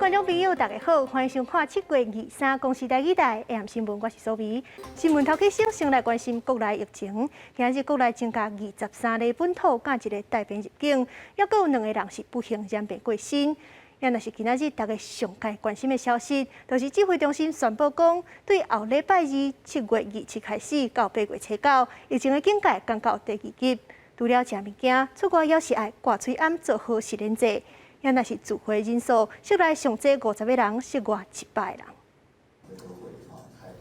觀眾朋友，大家好，歡迎收看7月23公視台語台 AM 新聞，我是蘇眉。新聞頭起先，先來關心國內疫情。今日國內增加23例本土佮一个帶病入境，猶閣有兩個人是不幸染病過身。也若是今仔日大家上蓋關心的消息，就是指揮中心宣布講，對後禮拜二7月27開始到8月初9，疫情的警戒降到第二級。除了食物件，出外猶是愛掛喙罨做好實聯制。也若是聚會人數，室內上濟50個人，室外100個人。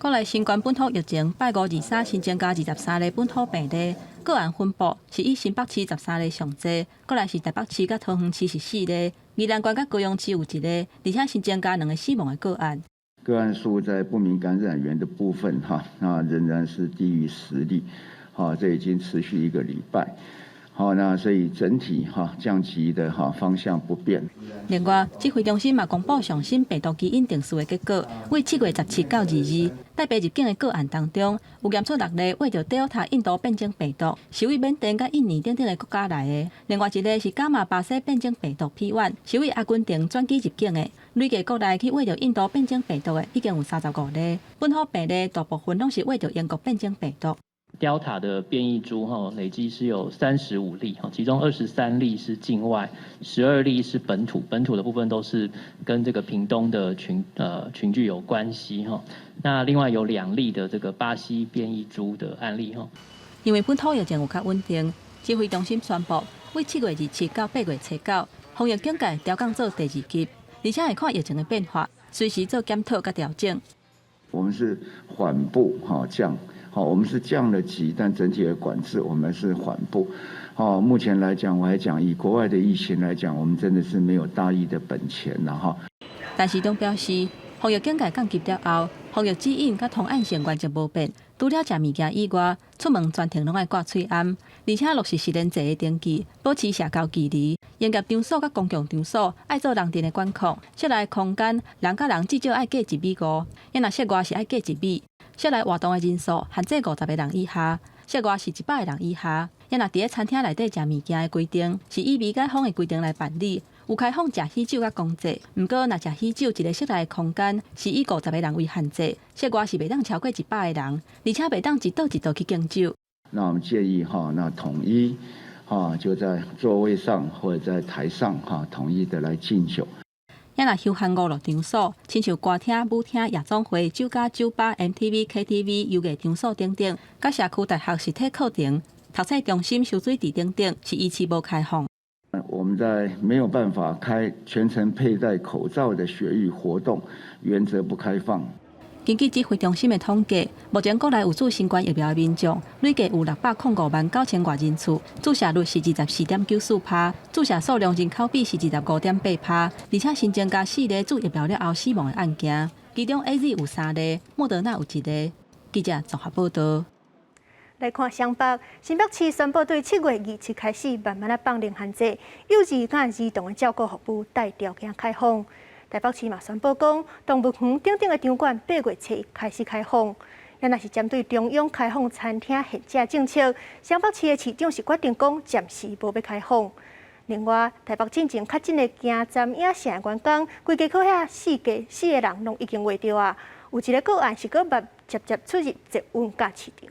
國內新冠本土疫情拜五23新增加23例本土病例，個案分布是以新北市13例上濟，過來是台北市佮桃園市是四例，宜蘭縣佮高雄市有一例，而且新增加兩个死亡的個案。個案數在不明感染源的部分，哈，那仍然是低於10例，哈，這已經持續一個禮拜。好，那所以整體哈降級的哈方向不變。另外，指揮中心嘛公布上新病毒基因定序的結果，為7月17到22帶病入境的個案當中，有驗出六例穢著 Delta 印度變種病毒，是為緬甸佮印尼等等的國家來的。另外一例是伽馬巴西變種病毒 P1，是為阿根廷轉機入境的。累計國內去穢著印度變種病毒的已經有35例，本土病例大部分攏是穢著英國變種病毒。 Delta 的變異株哈，累計是有35例哈，其中23例是境外，12例是本土，本土的部分都是跟這個屏東的群聚有關係哈。那另外有2例的這個巴西變異株的案例哈。因為本土疫情有較穩定，指揮中心宣布，為7月27到8月初9，防疫警戒調降做第二級，而且會看疫情的變化，隨時做檢討佮調整。我們是緩步哈降。好，我們是降了級，但整體的管制我們是緩步。好，目前來講，我還講以國外的疫情來講，我們真的是沒有大意的本錢了哈。陳時中表示，防疫警戒降級了後，防疫指引佮通按性原則無變，除了食物件以外，出門全程攏愛掛喙罨，而且落實實聯制的登記，保持社交距離。營業場所佮公共場所愛做人陣的管控，室內空間人佮人至少愛隔1.5米，啊若室外是愛隔1米。室內活動的人數限制50個人以下，室外是100個人以下。啊若佇咧餐廳內底食物件的規定，是以未解封的規定來辦理。有開放食喜酒佮公祭，毋過若食喜酒，一个室內空間是以50個人為限制，室外是袂當超過100個人，而且袂當一桌一桌去敬酒。那我們建議哈，那統一哈就在座位上或者在台上哈，統一的來敬酒。啊若休閒娛樂場所，親像歌廳、舞廳、夜總會、酒家、酒吧、MTV、KTV、遊藝場所等等，佮社區大學實體課程、讀冊中心、游水池等等，是依次無開放。我們在沒有辦法開全程佩戴口罩的學育活動，原則不開放。根據指揮中心的統計，目前國內有注新冠疫苗的民眾累計有605萬9千外人次，注射率是24.94%，注射數量人口比是25.8%，而且新增加四例注疫苗了後死亡的案件，其中 AZ 有三例，莫德納有一例。記者綜合報道。來看雙北，新北市宣布對7月27開始慢慢仔放寬限制，幼兒佮兒童的照顧服務帶條件開放。台北市嘛宣布講，動物園等等的場館8月初一開始開放。也若是針對中央開放餐廳宴食政策，雙北市的市長是決定講暫時無欲開放。另外，台北進前確診的京站影城員工，規家口遐四家四个人攏已經穢著啊，有一个個案是閣捌捷捷出入捷運佮市場。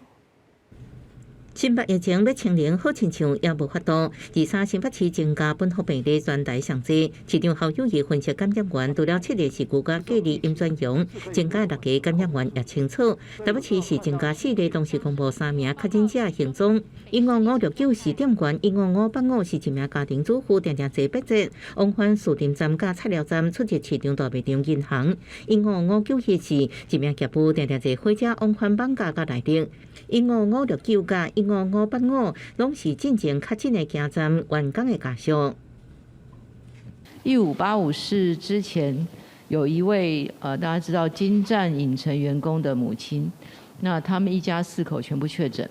新北疫情欲清零，好親像猶無法度。23新北市增加本土病例全台上濟，市長侯友宜分析感染源，除了七个市區佮隔離陰轉陽，增加六个感染源也清楚。台北市是增加四例，同時公布三名確診者行蹤。15569是店員，15585是一名家庭主婦，定定坐八節，往返士林站佮菜寮站出入市場大賣場銀行。15591是一名業務，定定坐火車往返艋舺佮內壢。15569佮15585攏是進前確診的京站員工的家屬。 1585是之前有一位大家知道京站影城員工的母親，那他們一家四口全部確診。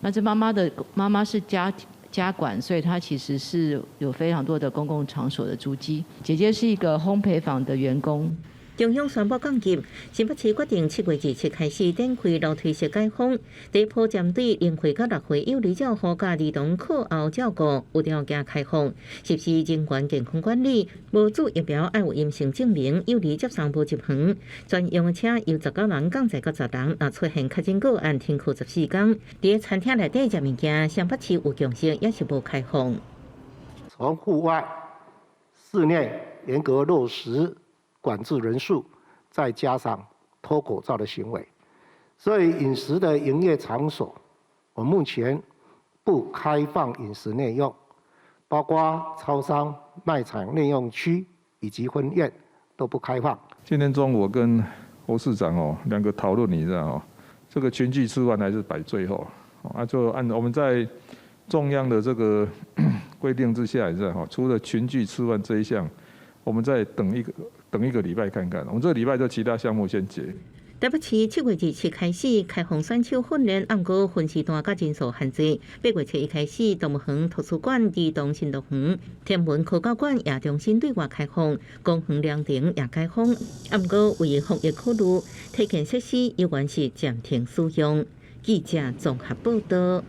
那這媽媽的媽媽是家管，所以她其實是有非常多的公共場所的足跡。姐姐是一個烘焙坊的員工。中央宣布降級，新北市決定7月27開始展開樓梯式解封。第一波針對0歲到6歲幼兒照護佮兒童課後照顧有條件開放，實施人員健康管理，無注疫苗愛有陰性證明，幼兒接送無入園，專用的車由19人降載到10人，若出現確診個案停課14天。佇餐廳內底食物件，新北市有共識，也是無開放。從戶外、室內嚴格落實管制人數，再加上脫口罩的行為，所以飲食的營業場所，我目前不開放飲食內用，包括超商、賣場內用區以及婚宴都不開放。今天中午我跟侯市長哦兩個討論，你知道哦，這個群聚吃飯還是擺最後啊？就按我們在中央的這個規定之下，你知道哈，除了群聚吃飯這一項，我們再等一個禮拜看看，我們這個禮拜就其他項目先解。台北市7月27開始開放選手訓練，毋過分時段佮人數限制。8月7日開始，動物園、圖書館、兒童新樂園、天文科教館也重新對外開放，公園涼亭也開放。毋過為防疫考慮，體健設施猶原是暫停使用。記者綜合報道。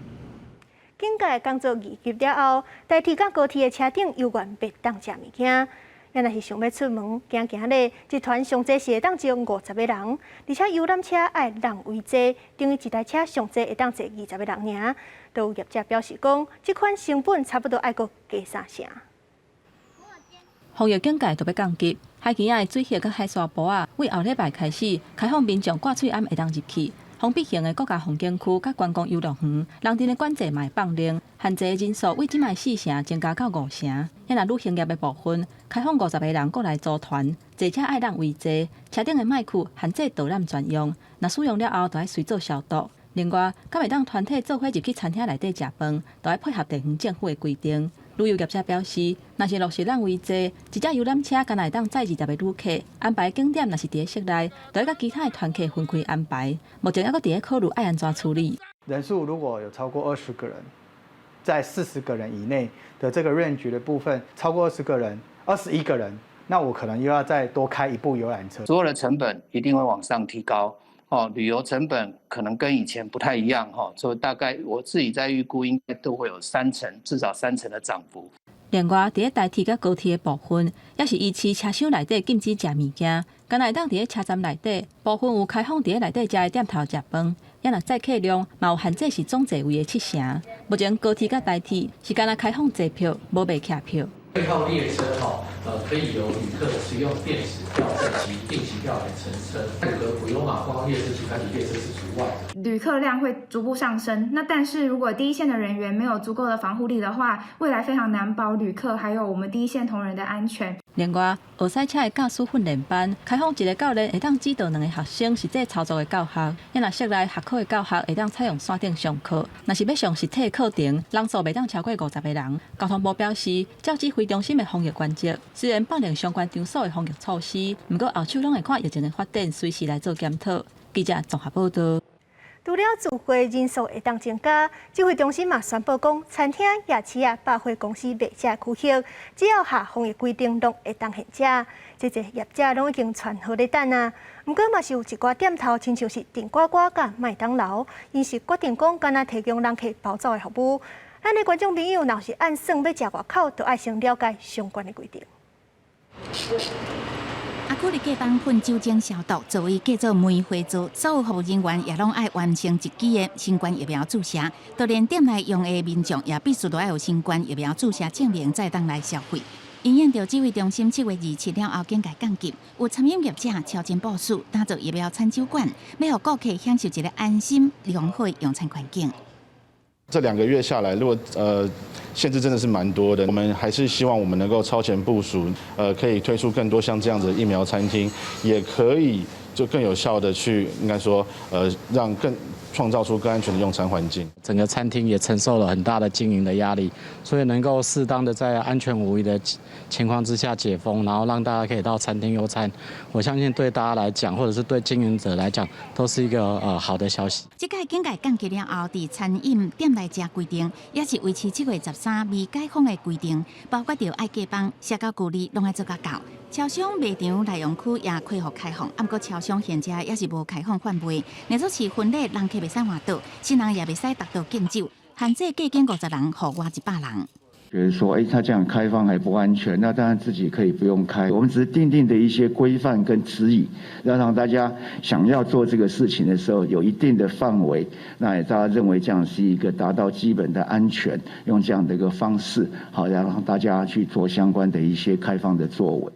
警戒降做2級了後，台鐵佮高鐵的車頂猶原袂當食物件。咱若是想欲出門行行咧，一團上濟是會當坐50個人，而且遊覽車愛人圍坐，等於一台車上濟會當坐20個人爾。都有業者表示講，這款成本差不多愛閣加三成。防疫警戒都欲降級，海墘仔的水域佮海沙埔仔，對後禮拜開始開放民眾掛喙罨會當入去。封閉型的國家風景區佮觀光遊樂園，人陣的管制嘛會放寬，限制人數對這擺四成增加到五成。啊若旅行業的部分，開放50個人過來組團，坐車愛人圍坐，車頂的麥克限制導覽專用，若使用了後，就愛隨做消毒。另外，敢會當團體做伙入去餐廳內底食飯，就愛配合地方政府的規定。旅遊業者表示，若是落實人圍坐，一隻遊覽車干焦會當載20個旅客，安排景點若是佇咧室內，就愛佮其他的團客分開安排。目前猶閣佇咧考慮愛按怎處理。人數如果有超過20個人，在40個人以內的這個 range 的部分，超過20個人，21個人，那我可能又要再多開一部遊覽車。所有的成本一定會往上提高。哦，旅遊成本可能跟以前不太一樣哈，所以大概我自己在預估，應該都會有三成，至少三成的漲幅。另外，佇咧台鐵佮高鐵的部分，也是維持車廂內底禁止食物件，干焦會當佇咧車站內底部分有開放佇咧內底食的店頭食飯，啊若載客量嘛有限制是總座位的七成。目前高鐵佮台鐵是干焦開放坐票，無賣客票。配套列車哈，可以由旅客使用電子票證及定期票來乘車，這個普悠瑪觀光列車及團體列車是除外的。旅客量會逐步上升，那但是如果第一線的人員沒有足夠的防護力的話，未來非常難保旅客還有我們第一線同仁的安全。另外，學賽車的駕駛訓練班開放一個教練會當指導兩個學生實際操作的教學，啊若室內學科的教學會當採用線頂上課。若是欲上實體課程，人數袂當超過50個人。交通部表示，照指揮中心的防疫原則，雖然放寬相關場所的防疫措施，毋過後續攏會看疫情的發展，隨時來做檢討。記者綜合報道。除了聚會人數會當增加，指揮中心嘛宣布講，餐廳、夜市啊、百貨公司賣食區域，只要合防疫規定，攏會當現食。這濟業者攏已經傳好咧等啊。毋過嘛是有一寡店頭，親像是頂呱呱佮麥當勞，𪜶是決定講，干焦提供人客包走的服務。咱的觀眾朋友若是按算欲食外口，就愛先了解相關的規定。阿久利隔板噴酒精消毒，座位改做梅花座，所有服務人員也攏愛完成一劑的新冠疫苗注射。就連店內用的民眾也必須都愛有新冠疫苗注射證明，才會當來消費。因應著指揮中心7月27了後警戒降級，有餐飲業者超前部署，打造疫苗餐酒館，欲予顧客享受一個安心良好的用餐環境。這2個月下來，如果限制真的是蠻多的，我們還是希望我們能夠超前部署，可以推出更多像這樣子的疫苗餐廳，也可以就更有效的去應該說讓更創造出更安全的用餐環境。整個餐廳也承受了很大的經營的壓力，所以能夠適當的在安全無虞的情況之下解封，然後讓大家可以到餐廳用餐，我相信對大家來講，或者是對經營者來講，都是一個好的消息。這擺警戒降級了後，佇餐飲店內食規定，也是維持7月13未解封的規定，包括著愛隔板、社交距離，攏愛做甲到。超商賣場內用區也恢復開放，毋過超商現在也是無開放販賣。連鎖市婚禮人客袂使換桌，新人也袂使踏桌敬酒，限制過境50人，戶外100人。覺得說，哎，他這樣開放還不安全，那當然自己可以不用開。我們只是訂定的一些規範跟指引，要讓大家想要做這個事情的時候，有一定的範圍。那也大家認為這樣是一個達到基本的安全，用這樣的一個方式，好，要讓大家去做相關的一些開放的作為。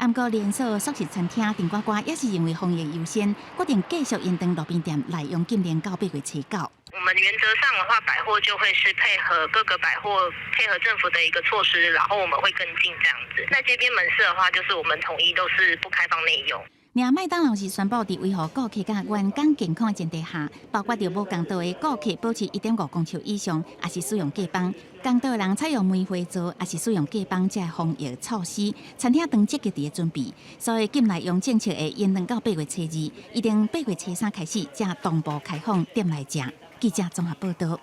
毋過連鎖速食餐廳頂呱呱也是認為防疫優先，決定繼續延長路邊店內用禁令到8月初9。我們原則上的話，百貨就會是配合各個百貨配合政府的一個措施，然後我們會跟進這樣子。那街邊門市的話，就是我們統一都是不開放內用。爾麥當勞是宣布，佇維護顧客佮員工健康的前提下，包括著無仝桌的顧客保持1.5公尺以上，抑是使用隔板；仝桌的人採用梅花座，抑是使用隔板，這防疫措施，餐廳當積極佇咧準備。所以禁內用政策會延長到8月初2，一定8月初3開始，才同步開放店內食。記者綜合報道。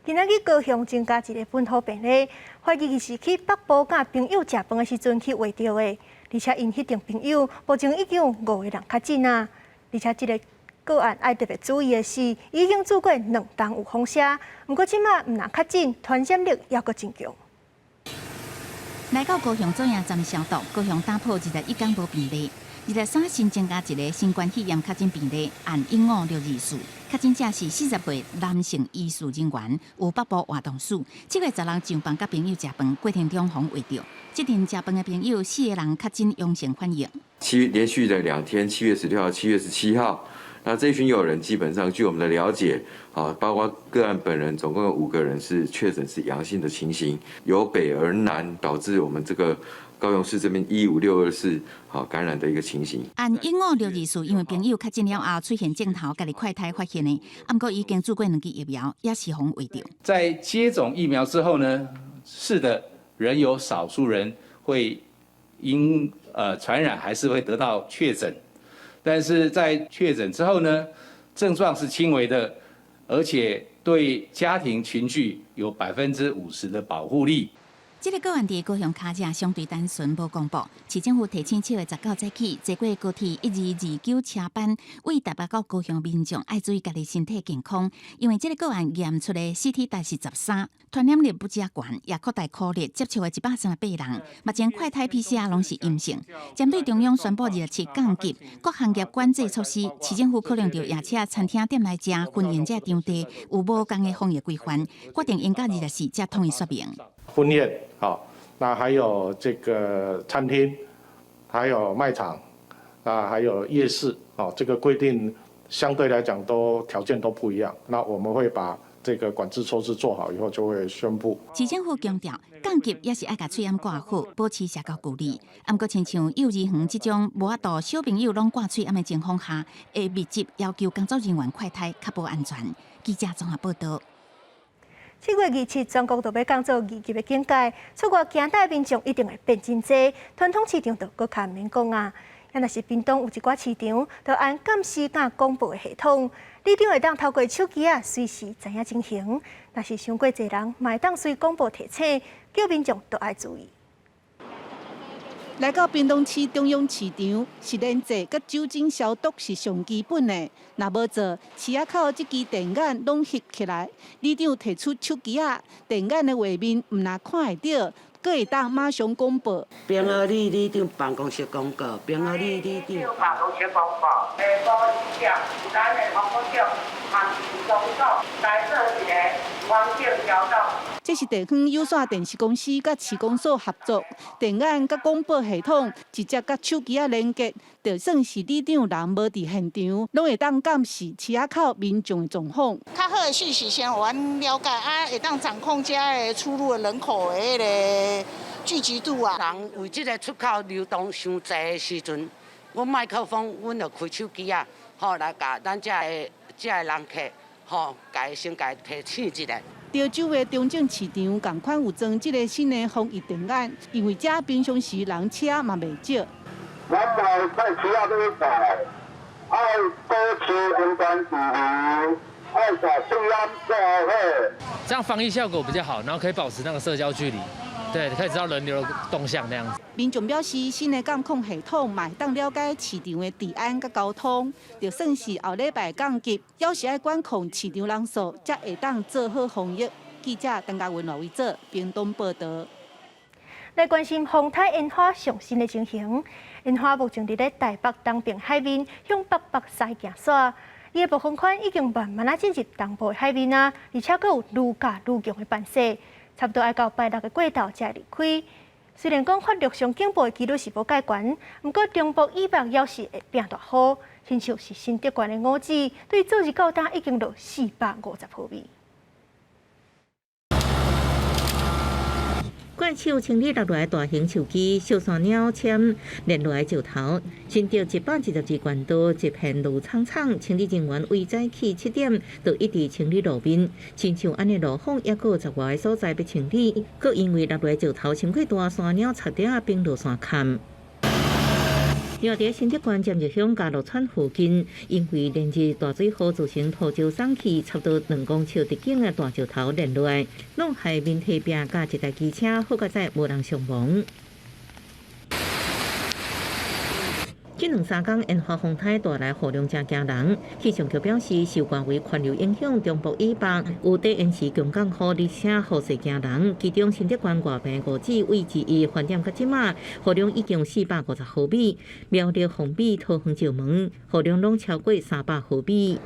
今仔日高雄增加一个本土病例，懷疑伊是去北部佮朋友食飯的時陣去穢著的，而且𪜶彼陣朋友目前已經有五個人確診啊。而且這个個案愛特別注意的是，已經住過兩冬有風聲，毋過這馬毋但確診，傳染力猶閣真強。來到高雄左營站消毒，高雄打破21天無病例。23新增加一个新冠肺炎確診病例，案1564，確診者是40歲男性醫事人員，有北部活動史。7月16上班佮朋友食飯，過程中予穢著。這陣食飯的朋友四個人確診陽性反應。連續的2天，7月16號、7月17號，那這群友人基本上據我們的了解，啊，包括個案本人，總共有五個人是確診是陽性的情形，由北而南導致我們這個高雄市這邊15624好感染的一個情形。案15624，因為朋友確診了後出現症頭，家己快篩發現的，毋過已經注過兩劑疫苗，也是予穢著。在接種疫苗之後呢，是的，仍有少數人會因傳染，還是會得到確診，但是在確診之後呢，症狀是輕微的，而且對家庭群聚有50%的保護力。這个個案佇高雄跤跡相對單純，無公布。市政府提醒7月19早起，坐過高鐵1229車班，為台北到高雄民眾愛注意家己身體健康，因為這个個案驗出的 CT 值是13，傳染力不只懸，也擴大苦力接觸的138人。目前快篩 PCR 攏是陰性。針對中央宣布27降級各行業管制措施，市政府考量著夜市、餐廳店內食、婚宴這場地有無仝的防疫規範，決定延到24才統一說明。婚宴，好，那還有這個餐廳，還有賣場，啊，還有夜市，哦，這個規定相對來講都條件都不一樣。那我們會把這個管制措施做好以後，就會宣布。市政府強調，降級也是愛共喙罨掛好，保持社交距離。毋過，親像幼兒園這種無法度小朋友攏掛喙罨的情況下，會密集要求工作人員快篩，確保安全。記者綜合報道。7月27，全國就欲降做2級的警戒，出外行動的民眾一定會變真濟，傳統市場就閣較毋免講啊。若是屏東有一寡市場，就按監視佮廣播的系統，里長會當透過手機仔隨時知影情形。若是傷過濟人，嘛會當隨廣播提醒，叫民眾都愛注意。來到屏東市中央市場，實聯制佮酒精消毒是上基本的。若無做，市仔口這支電眼攏翕起來。里長提出手機仔，電眼的畫面毋但看會著，閣會當馬上廣播。平和里里長辦公室公告，平和里里長辦公室公告，下晡2點，咱的黃國長和市公所來做一个環境消毒。這是地方有線電視公司佮市公所合作，電眼佮廣播系統直接佮手機仔連結，就算是里長人無佇現場，攏會當監視市仔口民眾的狀況。較好的訊息先予阮了解，啊，會當掌控遮的出入的人口的彼个聚集度啊。人為這个出口流動傷濟的時陣，阮麥克風，阮就開手機仔，吼來共咱遮的遮的人客，吼，共先共提醒一下。潮州的中正市場仝款有裝這个新的防疫電眼，因為遮平常時人車嘛袂少。咱來菜市仔買菜，愛保持安全距離，愛共喙罨掛好。這樣防疫效果比較好，然後可以保持那個社交距離。對，可以知道人流的動向那樣子。民眾表示，新的監控系統嘛會當了解市場的治安佮交通，就算是後禮拜降級，猶是愛管控市場人數，才會當做好防疫。記者陳嘉文、羅維哲，屏東報導。來關心風颱煙花上新的情形。煙花目前佇咧台北東爿海面向北北西行徙，伊的暴風圈已經慢慢仔進入東部的海面啊，而且閣有愈加愈強的範勢，差不多愛到拜六的過晝才會離開。雖然講發陸上警報的幾率是無蓋懸，毋過中部以北猶是會變大雨，親像是新竹縣的五指，對早日到今已經落450毫米。怪手清理落來大型樹枝、小山鳥籤、連落來石頭，新竹112縣道一片綠蒼蒼。清理人員為早起7點就一直清理路面，親像按呢路風，猶閣有十外个所在欲清理，閣因為落來石頭傷過大，山鳥插掉變落山崁。另外，佇新竹縣尖石鄉嘉樂村附近，因為連日大水雨造成土石鬆去，差不多2公尺直徑的大石頭連落來，挵害民宅壁佮一台機車，好佳哉無人傷亡。這兩三工煙花風颱帶來雨量誠驚人，氣象局表示，受外圍環流影響，中部以北有短延時強降雨，而且雨勢驚人。其中新竹縣外坪五指位置伊飯店到這馬雨量已經450毫米，苗栗鳳美、桃園石門雨量攏超過300毫米。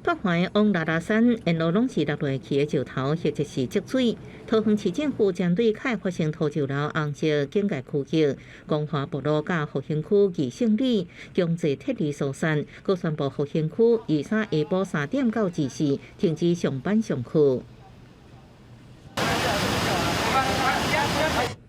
北環往拉拉山沿路攏是落落去的石頭，或者是積水。桃園市政府針對較會發生土石流紅色警戒區域，光華北路佮復興區義勝里強制撤離疏散，閣宣布復興區23下晡3點到24時停止上班上課。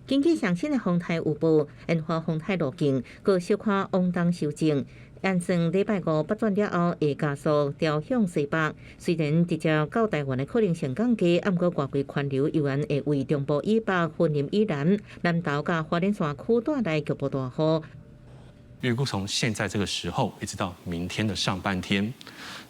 根據上新的風颱預報，煙花風颱路徑閣小可往東修正。按算禮拜五北轉了後，會加速調向西北。雖然直接到台灣的可能性降低，毋過外圍環流依然會為中部以北、雲林以南、南投佮花蓮山區帶來局部大雨。預估從現在這個時候一直到明天的上半天，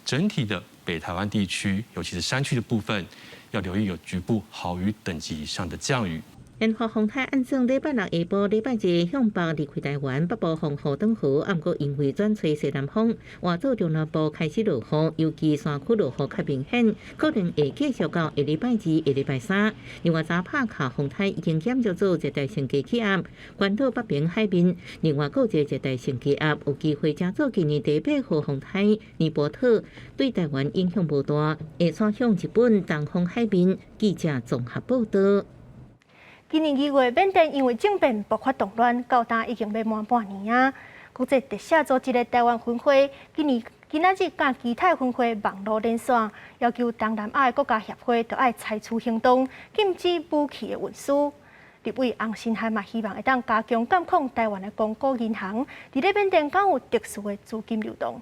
整體的北台灣地區，尤其是山區的部分，要留意有局部豪雨等級以上的降雨。煙花風颱按算禮拜六下晡、禮拜日向北離開台灣北部風雨轉好，毋過因為轉吹西南風，外島中南部開始落雨，尤其山區落雨較明顯，可能會繼續到下禮拜二、下禮拜三。另外，早拍卡風颱已經減弱做熱帶性低氣壓，關島北邊海面另外閣有一個熱帶性低壓，有機會成做今年第八號風颱尼伯特，對台灣影響無大，會轉向日本東方海面。記者綜合報導。今年2月，緬甸因為政變爆發動亂，到今已經欲滿半年啊。國際特赦組織的台灣分會今年今仔日佮其他分會網路連線，要求東南亞的國家協會著愛採取行動，禁止武器的運輸。立委洪申翰嘛，希望會當加強監控台灣的公股銀行，佇咧緬甸敢有特殊的資金流動。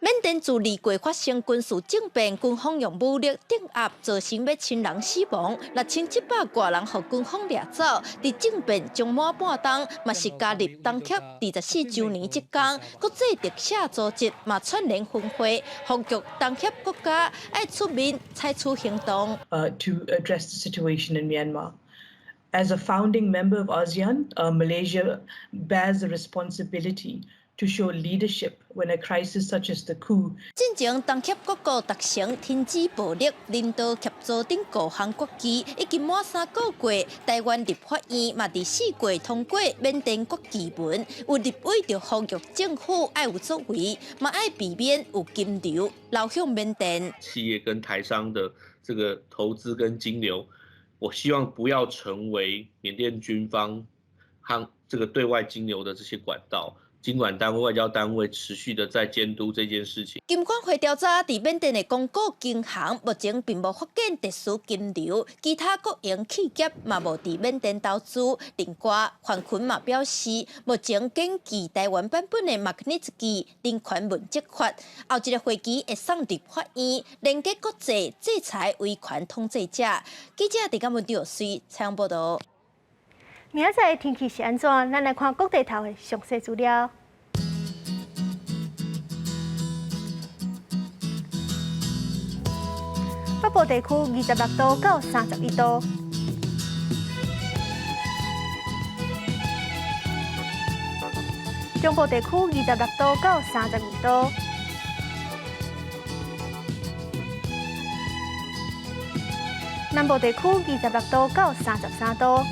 緬甸自2月發生軍事政變，軍方用武力鎮壓，造成欲千人死亡，6700外人予軍方掠走。佇政變將滿半冬，嘛是加入東協24週年這工，國際特赦組織嘛串聯分會，呼籲東協國家愛出面採取行動。 To address the situation in Myanmar. As a founding member of ASEAN, Malaysia bears the responsibility to show leadership when a crisis such as the coup. 進前東協各國達成停止暴力、人道協助等五項決議，已經滿3個月。台灣立法院嘛佇4月通過緬甸決議文，有立委就呼籲政府愛有作為，嘛愛避免有金流流向緬甸。企業跟台商的這個投資跟金流，我希望不要成為緬甸軍方和這個對外金流的這些管道。經管單位、外交單位持續的在監督這件事情。金管會調查，佇緬甸的公股銀行目前並無發現特殊金流，其他國營企業嘛無佇緬甸投資。另外，范群嘛表示，目前根據台灣版本的馬克尼茨基人權問責法，後一個會期會送立法院，連結國際制裁維權統治者。記者鄭嘉文、劉水採訪報導。明仔載天氣是按怎？咱來看各地頭的詳細資料。北部地區26度到31度。中部地區26度到32度。南部地區26度到33度。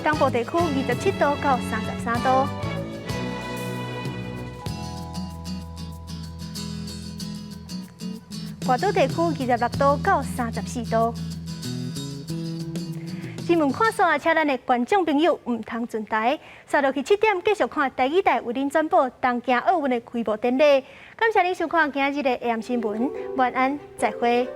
東部地區27度到33度。外島地區26度到34度。新聞看煞，請咱的觀眾朋友毋通轉台，煞落去7點繼續看台語台為恁轉播東京奧運的開幕典禮。感謝您收看今日的 AM 新聞，晚安，再會。